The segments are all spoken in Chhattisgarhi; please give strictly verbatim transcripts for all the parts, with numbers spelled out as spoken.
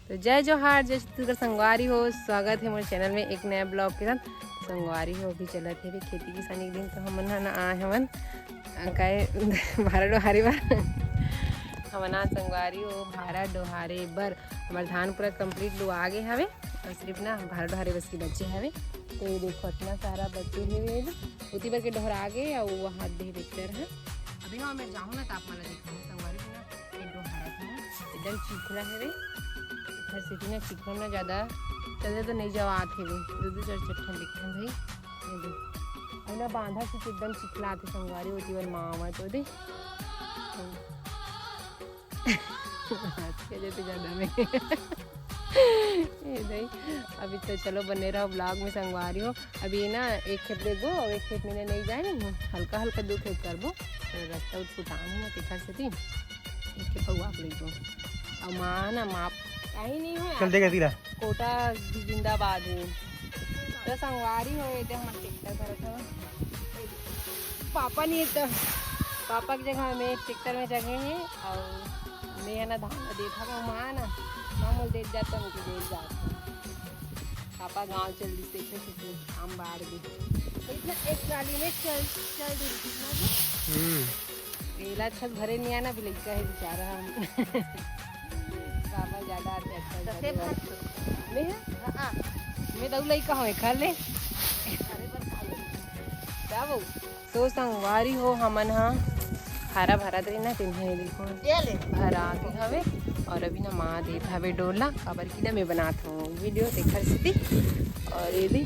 तो जय जोहार, जय छत्तीसगढ़ संगवारी हो, स्वागत हे मोर चैनल में एक नया ब्लॉग के साथ। संगवारी हो, अभी चलत हे खेती किसानी के दिन, तो हमन ह ना आए हवन, अ, काहे भारा डोहारे बर। हमन आज संगवारी हो भारा डोहारे बर, हमर धान पूरा कंप्लीट लुआ गे हवे, और सिर्फ ना भारा डोहारे बस की बचे हवे। तो ये देखो, इतना सारा बचे हवे, ओती बर के डोहरा गे, और वो हाथ दे ट्रैक्टर है। अभी ना मैं जाहूँ ना, तो आप मन ला दिखाहूँ संगवारी हो ना। ये डोहारत हे, एकदम चिखला हेवे। घर से ना चिखला ना ज्यादा चलते तो नहीं जवात हेवे। दू दू चार चार ठन दिखथन भाई। ये दे। अउ ना बांधा से एकदम चिखला आथे संगवारी, ओती बर माँ आवत ओ दे। आज के जैसे ज्यादा में। ए दई, अभी तो चलो बने रहो ब्लॉग में संगवारी हो। अभी ना एक खेप लेबो और एक खेप में नहीं जाए नहीं, हल्का हल्का दो खेप करबो। तो रास्ता उठ फुटान है ना, तेखर सेती एक खेप अउ आप लेबो। और माँ ना माप कहीं नहीं हो चल देगा तीरा। कोटा भी जिंदाबाद है। तो संगवारी हो, ये दे हमर ट्रैक्टर भरत हवा। पापा नहीं है तो पापा के जगह में ट्रैक्टर में जगह है और मैं है ना धान ला देत हवा, माँ ना, माँ मोल देत जाता, मुझे देत जाता। पापा गांव चल दी, देखे कितने काम बाढ़ गई। तो इतना एक ट्राली में चल, चल दी कितना भी। हम्म। मेला छत भरे नहीं आना भी लड़का है बेचारा हम। पापा ज्यादा आते आजकल तो से भरे भाग वाले। मैं है? हाँ, हाँ। मैं दऊ लइका हूँ, खा ले। अरे बस खा ले। क्या वो? तो संगवारी हो, हमन ह भारा भरत रही ना, तिन्हे देखो ये ले। भरा के हवे। और अभी ना माँ देत हवे डोला, काबर की ना मैं बनात हूँ वीडियो तेखर सेती। और ये भी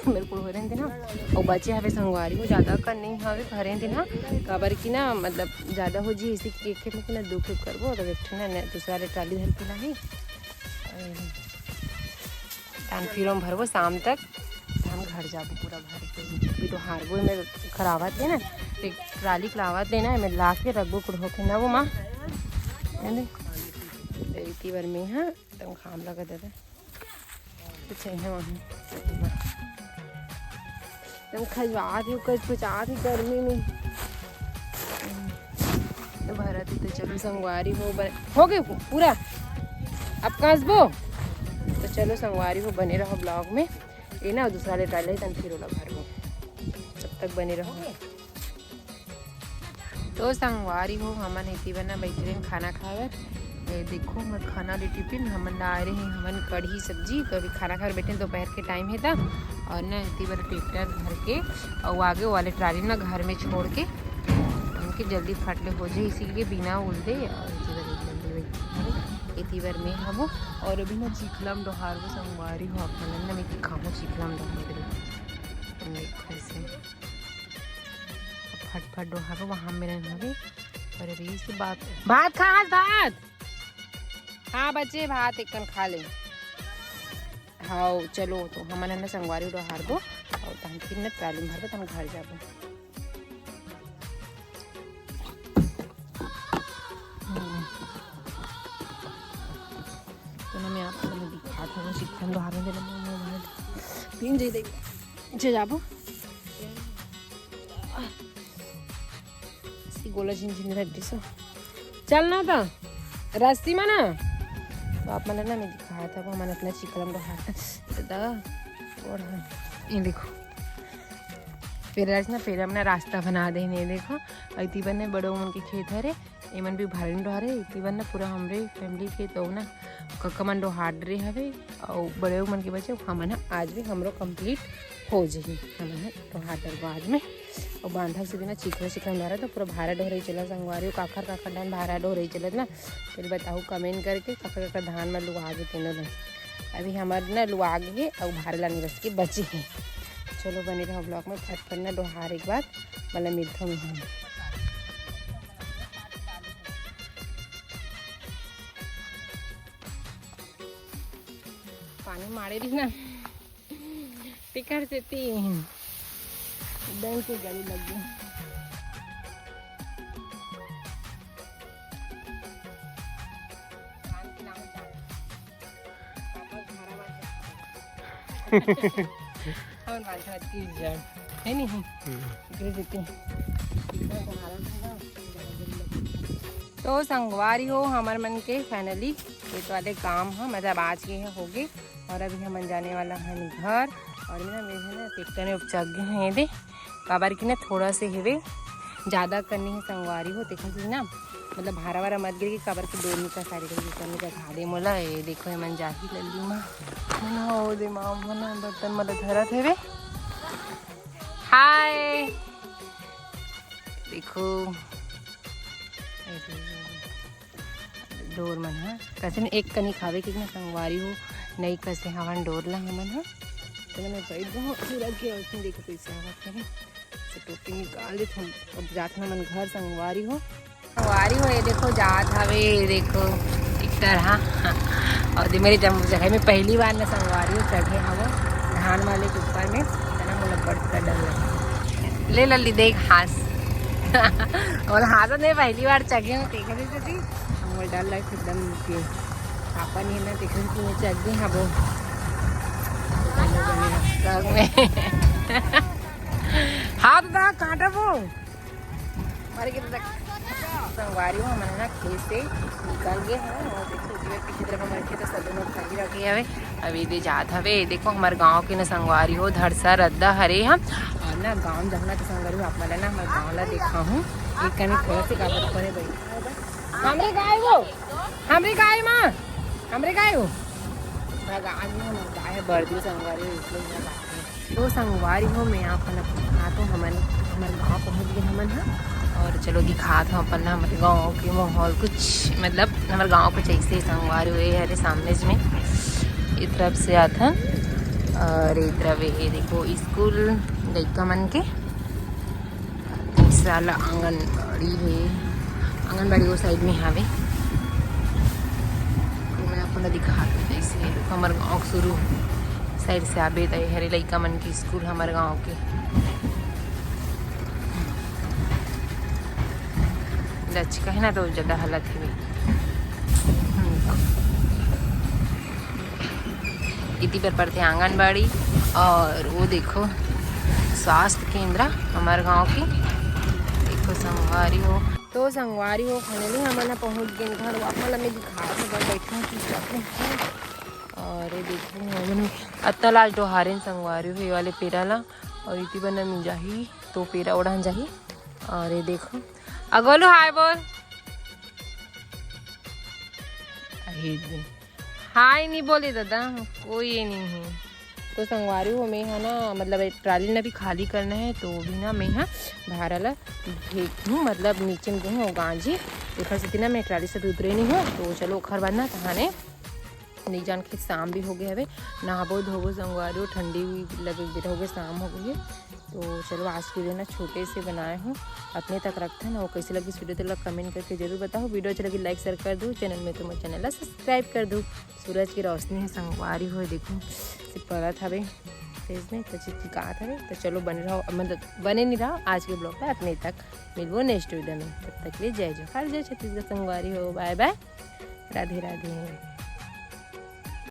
मेरे को हो रहे ना, और बचे हवे संगवारी हो, ज्यादा कर नहीं हवे, भरे दिन हा, काबर की ना मतलब ज्यादा हो जी, इसी के खेत में ना दो खेत करबो, तो एक ठन ना दूसरा ले ट्राली धर के लाही। और धान फिर हम भरबो शाम तक, धान घर जाबो पूरा भर के। अभी तो हारबो में खरावत है ना, एक ट्राली लावत है ना, मैं ला के रखबो कुल होके ना वो माँ। है ना? तो इतनी बार में हाँ, तब घाम लगा दादा। कुछ है वहाँ। तब खजवात है, कुछ कुछ आत है गर्मी में। तो भरत ही तो चलो संगवारी हो बने, हो गए पूरा। अब कसबो। तो चलो संगवारी हो बने रहो ब्लॉग में। ये ना दूसरा ले ट्राली तन फिर ओला भरबो। तब तक बने रहो। तो संगवारी हो, हमन एती बर ना बैठ रहे खाना खाए बर। ए, देखो, हमर खाना ले टिफिन हमन ला आए रहे, हमन कढ़ी सब्जी। तो अभी खाना खाए बर बैठे, दोपहर के टाइम है ता। और ना एती बर ट्रैक्टर भर के और आगे वाले ट्राली ना घर में छोड़ के, उनके जल्दी फट ले हो जाए, इसीलिए बिना उल्दे और एती बर एक जल्दी बैठ रहे। एती बर मैं हबो और अभी ना चिखलम डोहार वो संगवारी हो, अपन ना मैं खाऊँ चिखलम डोहार। देखो ऐसे। फटफट डोहारो, वहाँ मेरे हवे। अरे रे, इसी बात, भात खा, आज भात। हाँ बच्चे, भात एक कन खा ले। हाँ चलो, तो हमन है ना संगवारी डोहारबो और तहन फिर ना ट्राली में भरबो, तहन घर जाबो। हम्म। तो ना मैं आप लोगों को दिखात हूँ, चिकन डोहारे दे ना, मैं, मैं, मैं, तीन जी दे, जे जाबो। सी गोला झिनझिन रख दिसो। चल ना ता, रस्सी में ना। तो आप मन ना मैं दिखात हूँ, हमन अपना चिकलम डोहार दा, ओढ़, ये देखो। फिर आज ना, फिर हमने रास्ता बना देने, देखो। अउ इती बर ने बड़े मन के खेत हरे, एमन भी भारी डोहारे, इती बर ना पूरा हमरे फैमिली खेत हो ना, कक्का मन डोहार डरे हवे, अउ बड़े मन के बचे, हमन ह आज भी हमरो कंप्लीट हो जही, हमन ह डोहार डरबो आज में। अउ बांधा से बिना चिखला चिखला डोहारा, तो पूरा भारा डोहरई चलत संगवारी हो, काखर काखर डान भारा डोहरई चलत ना, फिर बताहू कमेंट करके, काखर काखर धान में लुआ गे तेनो ले। अभी हमर ना लुआ गे हे, अउ भारा लानी बस के बचे हे। चलो बने रहो ब्लॉग में, फटफट ना डोहार एक बार, मतलब मिलथो में हम। पानी मारे रही ना, तेकर सेती बैंक के गाड़ी लग गई। और बाल खात की जान, है नहीं? हम्म। एकरे सेती। तो संगवारी हो, हमर मन के finally खेत वाले काम ह, मतलब आज के ह होगे। और अभी हमन जाने वाला हन घर। और ना मेरे ना ट्रैक्टर में उपचक गए हैं ये दे, काबर कि ना थोड़ा से हेवे, ज्यादा कनी है संगवारी हो, देखो जी ना, मतलब भारा वारा मत गिर के, काबर कि डोर निकल सारी डोर निकल निकल खा दे मोला। ये देखो, ये मन जाही लल्ली माँ, मन हो दे माँ, मन बर्तन मतलब धरत हेवे। हाय, देखो, डोर मन ह कइसे एक कनी खावे के ना संगवारी हो, नई कसे हवन डोर ला हमन ह। चलो मैं बैठ जाऊँ पूरा के, और तुम देखो कैसे आवत हवे। से टोपी निकाल दे, हम अब जात हन हमन घर संगवारी हो। संगवारी हो, ये देखो जात हवे, ये देखो ट्रैक्टर हा। और दे मेरे जम जगह में पहली बार ना संगवारी हो चढ़े हवो धान वाले के ऊपर में, इतना मोला बड़ का डर लगे। ले लल्ली देख हाँस। और हाँस नहीं, पहली बार चढ़े हो, देखे नहीं सकी। हमर डर लगे एकदम के पापा नहीं ना देखे कि मैं चढ़ गई हबो। हाथ दा काटा वो। मारे के तक संगवारी हो, हमन ना खेत से निकल गए हैं। और देखो, इधर पीछे तरफ हमर खेत सब लोग खड़ी रखे हवे। अभी दे जात हवे, देखो हमर गांव के ना संगवारी हो, धरसा रद्दा हरे हम। और ना गांव जहना के संगवारी हो, आप मन ला ना हमर गांव ला देखा हूँ। एक कनी थोड़ा से काबर करे बैठा है बस। हमरे गाय वो, हमरे गाय माँ, हमरे गाय वो। भगा आज ना हमर गाय है बर्दी संगवारी हो, इसलिए यहाँ बात है। तो संगवारी हो, मैं आप मन ला दिखा तो हमन, हमर गांव पहुंच गए हमन ह। और चलो दिखात हूँ अपन ला हमर गांव के माहौल कुछ, मतलब हमर गांव कुछ ऐसे ही संगवारी हो। ये हरे सामने में, इस तरफ से आथन और इस तरफ ये देखो स्कूल लइका मन के, तीसरा ला आंगनबाड़ी है, आंगनबाड़ी वो साइड में हावे। तो मैं अपन ला दिखा दूँ, जैसे हमर गाँव के शुरू साइड से आबे त ये हरे लइका मन के स्कूल हमर गाँव के। लचका है ना, तो ज्यादा हालत है। इति पर पड़थे आंगनबाड़ी। और वो देखो स्वास्थ्य केंद्र हमर गांव के। देखो संगवारी हो, तो संगवारी हो, finally हमन ह पहुंच गेन घर। वो आप मन ला मैं दिखात हूँ, बस बैठे हूँ चुपचाप में। और ये देखो हमन अत्ता लाल टोहारे संगवारी हो, ये वाले पेरा ला। और इति बना मिल जाही तो पेरा ओढ़न जाही। और ये देखो, अगोलू हाय बोल। अहे दे। हाय नहीं बोले दादा, कोई ये नहीं है। तो संगवारी हो, मैं है ना, मतलब एक ट्राली ना भी खाली करना है, तो भी ना मैं हा भारा ला फेंक दूँ, मतलब नीचे में दूँ गांजी। एखर सेती ना मैं ट्राली से उतरे नहीं हूँ, तो चलो ओखर बाद ना तहाने नहीं जान के शाम भी हो गए हवे, नहाबो धोबो संगवारी हो, ठंडी भी लगे बेरा हो गए, शाम हो गई है। तो चलो आज के लिए ना छोटे से बनाए हूँ, अपने तक रखते हैं ना। वो कैसे लगी वीडियो, तो कमेंट करके जरूर बताओ। वीडियो अच्छा लगी लाइक शेयर कर दो, चैनल में तो मोर चैनल ला सब्सक्राइब कर दो। सूरज की रोशनी है संगवारी हो, देखो से पड़त हवे फेस में, तो चिपचिपात हवे। तो चलो बने रहो, मतलब बने नहीं रहो आज के ब्लॉग में, अपने तक मिलबो नेक्स्ट वीडियो में। तब तक के लिए जय जोहार, जय छत्तीसगढ़ संगवारी हो, बाय बाय, राधे राधे।